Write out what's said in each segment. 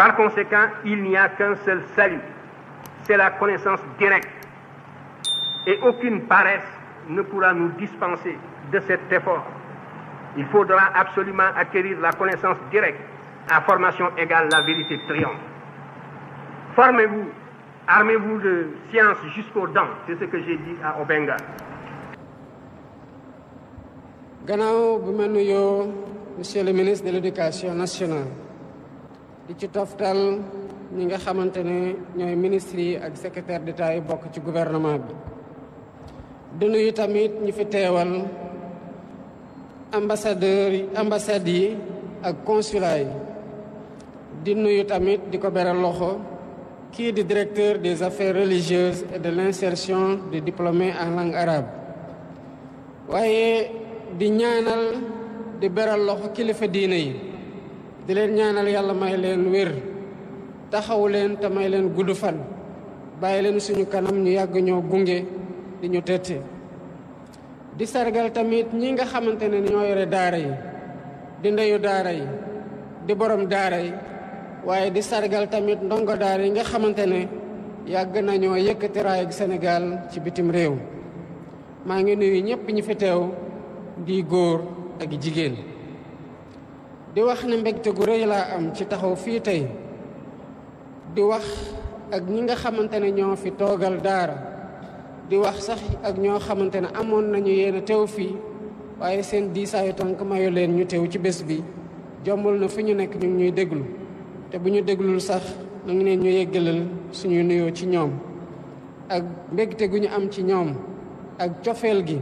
Par conséquent, il n'y a qu'un seul salut, c'est la connaissance directe. Et aucune paresse ne pourra nous dispenser de cet effort. Il faudra absolument acquérir la connaissance directe. À formation égale, la vérité triomphe. Formez-vous, armez-vous de science jusqu'aux dents, c'est ce que j'ai dit à Obenga. Gannaaw bi ma nuyoo monsieur le ministre de l'éducation nationale di ci toftal ñi nga xamante ne ñooy ministres yi ak secrétaire d'État yi bokk ci gouvernement bi di nuyu tamit ñi fi teewal ambassades yi ak consulat yi di nuyu tamit di ko beral loxo kii di directeur des affaires religieuses et de l'insertion des diplômés en langue arabe waaye di ñaanal di beral loxo kilifa diine yi di leen ñaanal yàlla may leen wér taxawu leen te may leen gudd fan bàyyi leen suñu kanam ñu yàgg ñoo gunge di ñu tette di sargal tamit ñi nga xamante ne ñoo yore daara yi di ndeyu daara yi di borom daara yi waaye di sargal tamit ndongo daara yi nga xamante ne yàgg nañoo yëkkati raay Sénégal ci bitim réew maa ngi nuyu ñëpp ñi fi teew di góor ak jigéen di wax ne mbégte gu rëy laa am ci taxaw fii tey di wax ak ñi nga xamante ne ñoo fi toogal daara di wax sax ak ñoo xamante ne amoon nañu yéen teew fii waaye seen diisaayu tànk mayu leen ñu teew ci bés bi jombul na fi ñu nekk ñu ngi ñuy déglu te bu ñu déglul sax na ngi leen ñu yeggalal suñuy nuyoo ci ñoom ak mbégte gu ñu am ci ñoom ak cofeel gi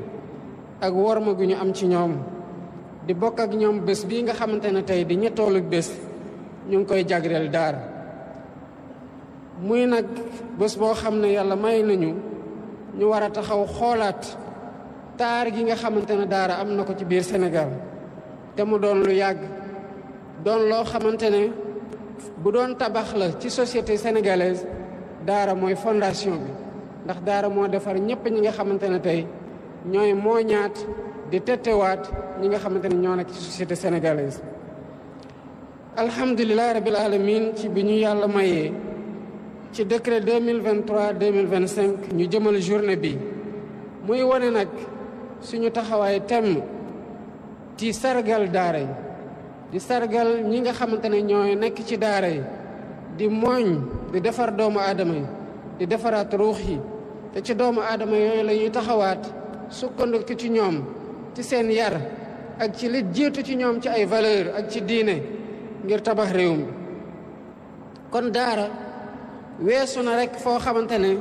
ak worma gu ñu am ci ñoom di bokk ak ñoom bés bii nga xamante ne tey di ñettoolu bés ñu ngi koy jagleel daara muy nag bés boo xam ne yàlla may nañu ñu war a taxaw xoolaat taar gi nga xamante ne daara am na ko ci biir Sénégal te mu doon lu yàgg doon loo xamante ne bu doon tabax la ci société sénégalaise daara mooy fondation bi ndax daara moo defar ñëpp ñi nga xamante ne tey ñooy mooñaat di tettewaat ñi nga xamante ne ñoo nekk ci société sénégalaise. alhamdulilah rabil alamin ci bi ñu yàlla mayee ci décret 2023-2025 ñu jëmal journée bi muy wane nag suñu taxawaay temm ci sargal daara yi di sargal ñi nga xamante ne ñooy nekk ci daara yi di mooñ di defar doomu aadama yi di defaraat ruux yi te ci doomu aadama yooyu la ñuy taxawaat sukkandiku ci ñoom ci seen yar ak ci li jiitu ci ñoom ci ay valeur ak ci diine ngir tabax réew mi kon daara weesu na rekk foo xamante ne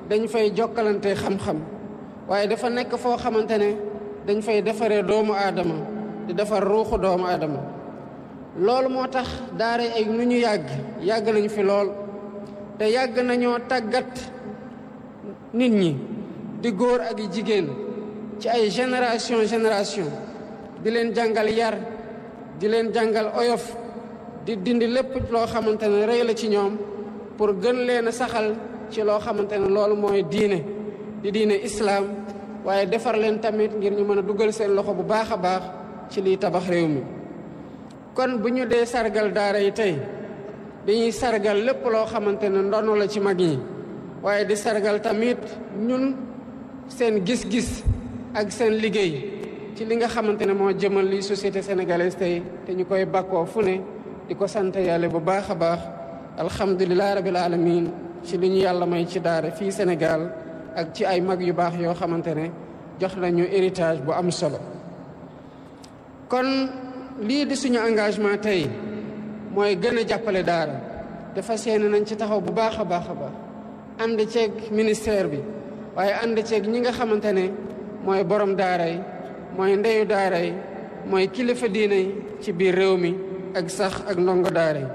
dañ fay jokkalante xam-xam waaye dafa nekk foo xamante ne dañ fay defaree doomu aadama di defar ruuxu doomu aadama loolu moo tax daara ay nu ñu yàgg nañu fi lool te yàgg nañoo tàggat nit ñi di góor ak jigéen ci ay génération di leen jàngal yar di leen jàngal oyof di dindi lépp loo xamante ne rëy la ci ñoom pour gën leen a saxal ci loo xamante ne loolu mooy diine di diine islaam waaye defar leen tamit ngir ñu mën a dugal seen loxo bu baax a baax ci liy tabax réew mi kon bu ñu dee sargal daara yi tey dañuy sargal lépp loo xamante ne ndono la ci mag ñi waaye di sargal tamit ñun seen gis-gis ak seen liggéey ci li nga xamante ne moo jëmal li société sénégalaise tey te ñu koy bakkoo fu ne di ko sant yàlla bu baax a baax alhamdulilah rabil alamin ci li ñu yàlla may ci daara fii Sénégal ak ci ay mag yu baax yoo xamante ne jox nañu héritage bu am solo kon lii di suñu engagement tey mooy gën a jàppale daara te fas yéene nañ ci taxaw bu baax a baax a baax ànd ceeg ministère bi waaye ànd ceeg ñi nga xamante ne mooy borom daara yi mooy ndeyu daara yi mooy kilifa diine yi ci biir réew mi ak sax ak ndongo daara yi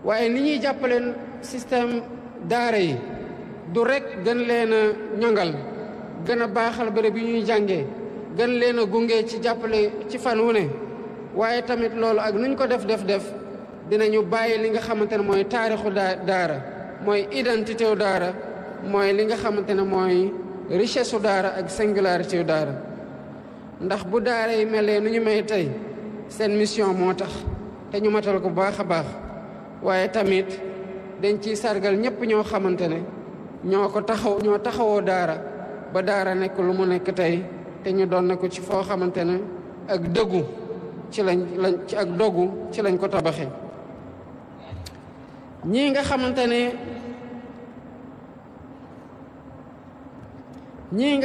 waaye ni ñuy jàppaleen système daara yi du rek gën leen a ñongal gën a baaxal bërëb yi ñuy jàngee gën leen a gunge ci jàppale ci fan wu ne waaye tamit loolu ak nuñ ko def dinañu bàyyi li nga xamante ne mooy taarixu daara mooy identité wu daara mooy li nga xamante ne mooy richesse u daara ak singularité wu daara ndax bu daara yi melee nu ñu may tey seen mission moo tax te ñu matal ko bu baax a baax waaye tamit dañ ciy sargal ñëpp ñoo xamante ne ñoo taxawoo daara ba daara nekk lu mu nekk tey te ñu doon na ko ci foo xamante ne ak dëggu ci ak dogu ci lañ ko tabaxee. ñii nga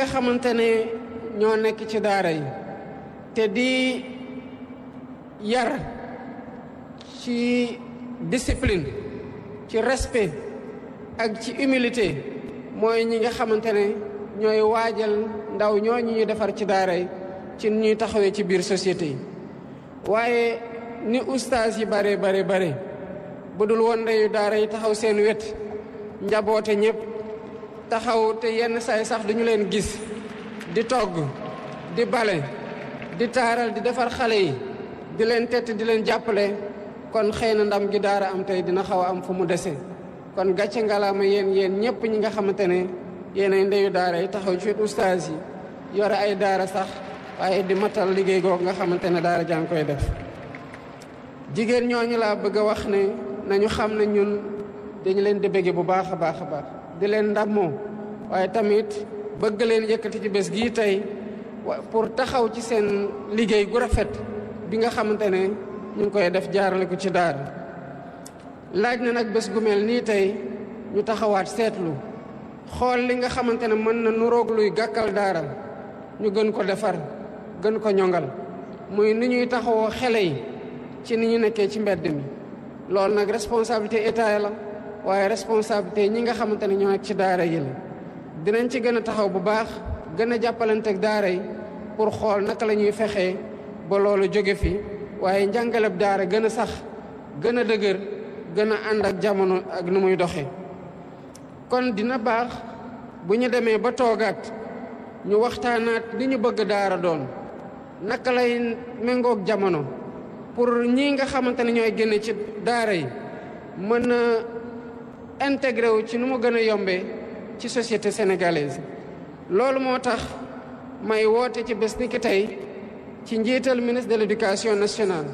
xamante ne ñoo nekk ci daara yi te di yar ci discipline, ci respect ak ci humilité mooy ñi nga xamante ne ñooy waajal ndaw ñooñu ñuy defar ci daara yi ci ñuy taxawee ci biir société yi. waaye ni ustaas yi bare bu dul woon ndeyu daara yi taxaw seen wet njaboote ñëpp taxaw te yenn saay sax duñu leen gis di togg di bale di taaral di defar xale yi di leen tett di leen jàppale kon xëy na ndam gi daara am tey dina xaw a am fu mu dese. kon gàcce ngalaama yéen ñëpp ñi nga xamante ne yéenay ndeyu daara yi taxaw ci wet ustaas yi yore ay daara sax waaye di matal liggéey googu nga xamante ne daara jàng koy def. jigéen ñooñu laa bëgg a wax ne nañu xam ne ñun dañu leen di bëgge bu baax a baax di leen ndammoo waaye tamit bëgg leen yëkkati ci bés gii tey pour taxaw ci seen liggéey gu rafet bi nga xamante ne ñu ngi koy def jaarale ko ci daara. laaj na nag bés gu mel nii tey ñu taxawaat seetlu xool li nga xamante ne mën na nuroog luy gàkkal daara ñu gën ko defar gën ko ñongal muy ni ñuy taxawoo xele yi ci ni ñu nekkee ci mbedd mi. loolu nag responsabilité état la waaye responsabilité ñi nga xamante ne ñoo nekk ci daara yi la. dinañ ci gën a taxaw bu baax gën a jàppalanteeg daara yi pour xool naka la ñuy fexee ba loolu jóge fi waaye njàngaleb daara gën a sax gën a dëgër gën a ànd ak jamono ak nu muy doxee. kon dina baax bu ñu demee ba toogaat ñu waxtaanaat li ñu bëgg daara doon naka lay méngoog jamono pour ñii nga xamante ne ñooy génne ci daara yi mën a intégré wu ci nu mu gën a yombee ci société sénégalaise. loolu moo tax may woote ci bés ni ki tey ci njiital ministre de l'éducation nationale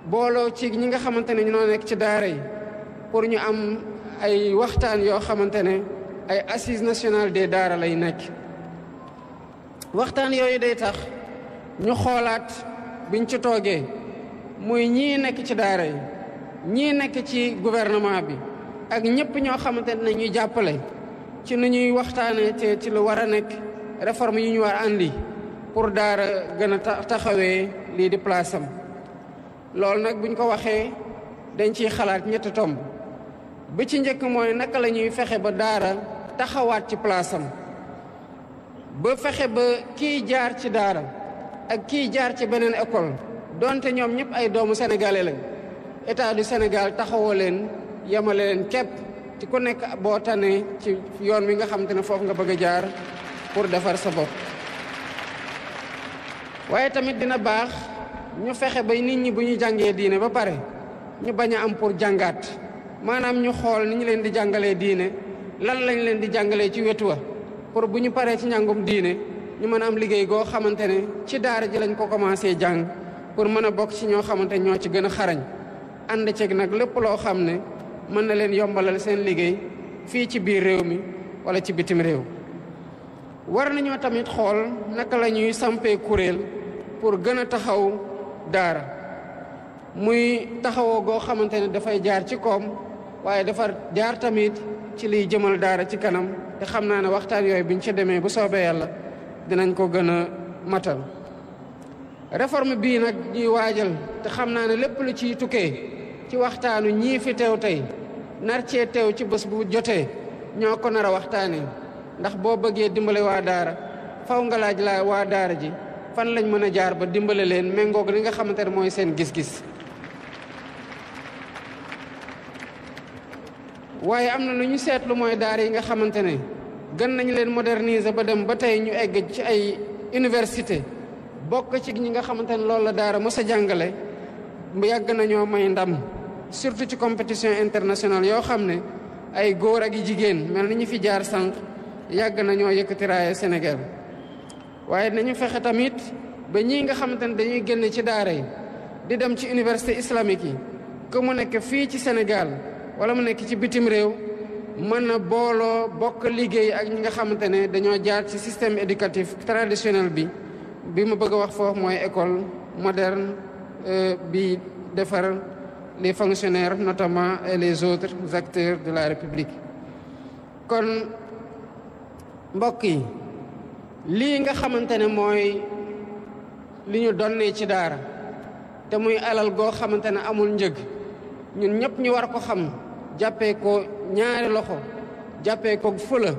booloo ci ñi nga xamante ne ñoo nekk ci daara yi pour ñu am ay waxtaan yoo xamante ne ay assises nationales des daara lay nekk. waxtaan yooyu day tax ñu xoolaat biñ ci toogee muy ñii nekk ci daara yi ñii nekk ci gouvernement bi ak ñëpp ñoo xamante ne ñuy jàppale ci nu ñuy waxtaanee te ci lu war a nekk réforme yi ñu war a andi pour daara gën a taxawee lii di place am. loolu nag buñ ko waxee dañ ciy xalaat ñetti tomb bi ci njëkk mooy naka la ñuy fexe ba daara taxawaat ci place am ba fexe ba kiy jaar ci daara ak kiy jaar ci beneen école donte ñoom ñëpp ay doomu sénégalais lañ état du Sénégal taxawoo leen yemale leen képp ci ku nekk boo tanee ci yoon wi nga xamante ne foofu nga bëgg a jaar pour defar sa bopp. waaye tamit dina baax ñu fexe ba nit ñi bu ñu jàngee diine ba pare ñu bañ a am pour jàngaat maanaam ñu xool ni ñu leen di jàngalee diine lan lañ leen di jàngalee ci wetu wa pour bu ñu paree ci njàngum diine ñu mën a am liggéey goo xamante ne ci daara ji lañ ko commencé jàng pour mën a bokk ci ñoo xamante ñoo ci gën a xarañ ànd ceeg nag lépp loo xam ne mën na leen yombalal seen liggéey fii ci biir réew mi wala ci bitim réew. war nañoo tamit xool naka la ñuy sampee kuréel pour gën a taxaw daara muy taxawoo goo xamante ne dafay jaar ci koom waaye dafa jaar tamit ci liy jëmal daara ci kanam te xam naa ne waxtaan yooyu biñ ci demee bu soobee yàlla dinañ ko gën a matal. réforme bii nag ñuy waajal te xam naa ne lépp lu ciy tukkee ci waxtaanu ñii fi teew tey nar cee teew ci bés bu jotee ñoo ko nar a waxtaanee ndax boo bëggee dimbale waa daara faw nga laaj la waa daara ji fan lañ mën a jaar ba dimbale leen méngoog li nga xamante ne mooy seen gis-gis. waaye am na lu ñu seetlu mooy daara yi nga xamante ne gën nañu leen moderniser ba dem ba tey ñu egg ci ay université bokk ci ñi nga xamante ne loolu la daara mos a jàngale yàgg nañoo may ndam surtout ci compétition internationale yoo xam ne ay góor ak i jigéen mel ni ñu fi jaar sànq yàgg nañoo yëkkati raaya Sénégal. waaye nañu fexe tamit ba ñii nga xamante ne dañuy génn ci daara yi di dem ci université islamique yi que mu nekk fii ci Sénégal wala mu nekk ci bitim réew mën na booloo bokk liggéey ak ñi nga xamante ne dañoo jaar ci système éducatif traditionnel bi ma bëgg a wax foofu mooy école moderne bi defar les fonctionnaires notamment et les autres acteurs de la République. kon mbokk yi lii nga xamante ne mooy li ñu donnee ci daara te muy alal goo xamante ne amul njëg ñun ñëpp ñu war ko xam jàppee ko ñaari loxo jàppee ko fula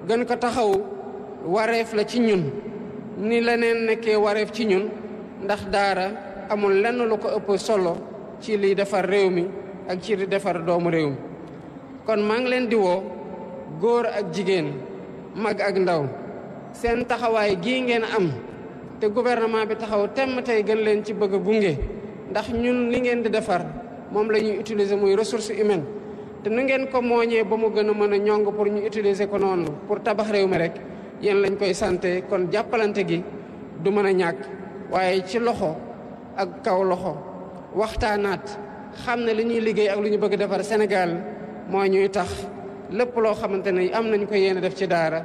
gën ko taxaw wareef la ci ñun ni leneen nekkee wareef ci ñun ndax daara amul lenn lu ko ëpp solo ci liy defar réew mi ak ci li defar doomu réew mi kon maa ngi leen di woo góor ak jigéen mag ak ndaw seen taxawaay gii ngeen am te gouvernement bi taxaw temm tey gën leen ci bëgg a gunge ndax ñun li ngeen di defar moom la ñuy utiliser muy ressource humaine te nu ngeen ko mooñee ba mu gën a mën a ñong pour ñu utiliser ko noonu pour tabax réew mi rek yéen lañ koy santé kon jàppalante gi du mën a ñàkk waaye ci loxo ak kaw loxo waxtaanaat xam ne li ñuy liggéey ak lu ñu bëgg defar Sénégal moo ñuy tax lépp loo xamante ne am nañ ko yéene def ci daara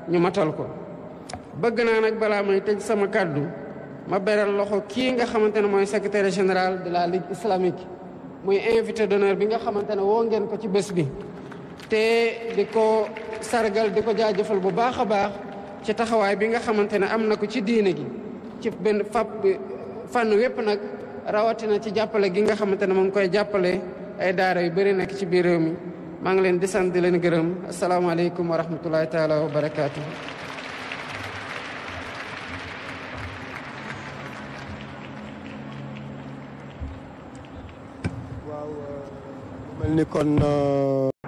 ñu matal ko. bëgg naa nag balaa may tëj sama kàddu ma beral loxo kii nga xamante ne mooy secrétaire général de la Ligue islamique muy invité d'honneur bi nga xamante ne woo ngeen ko ci bés bi te di ko sargal di ko jaajëfal bu baax a baax ci taxawaay bi nga xamante ne am na ko ci diine gi ci benn fànn wépp nag rawatina ci jàppale gi nga xamante ne mu ngi koy jàppale ay daara yu bëri nekk ci biir réew mi maa ngi leen di sant di leen gërëm asalaamaaleykum wa rahmatullahi taala wa barakaatu.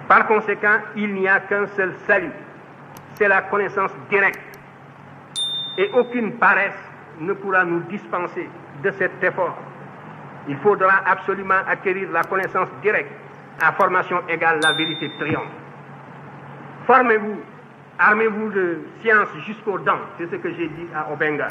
Par conséquent, il n'y a qu'un seul salut, c'est la connaissance directe. Et aucune paresse ne pourra nous dispenser de cet effort. Il faudra absolument acquérir la connaissance directe. À formation égale, la vérité triomphe. Formez-vous, armez-vous de science jusqu'aux dents, c'est ce que j'ai dit à Obenga.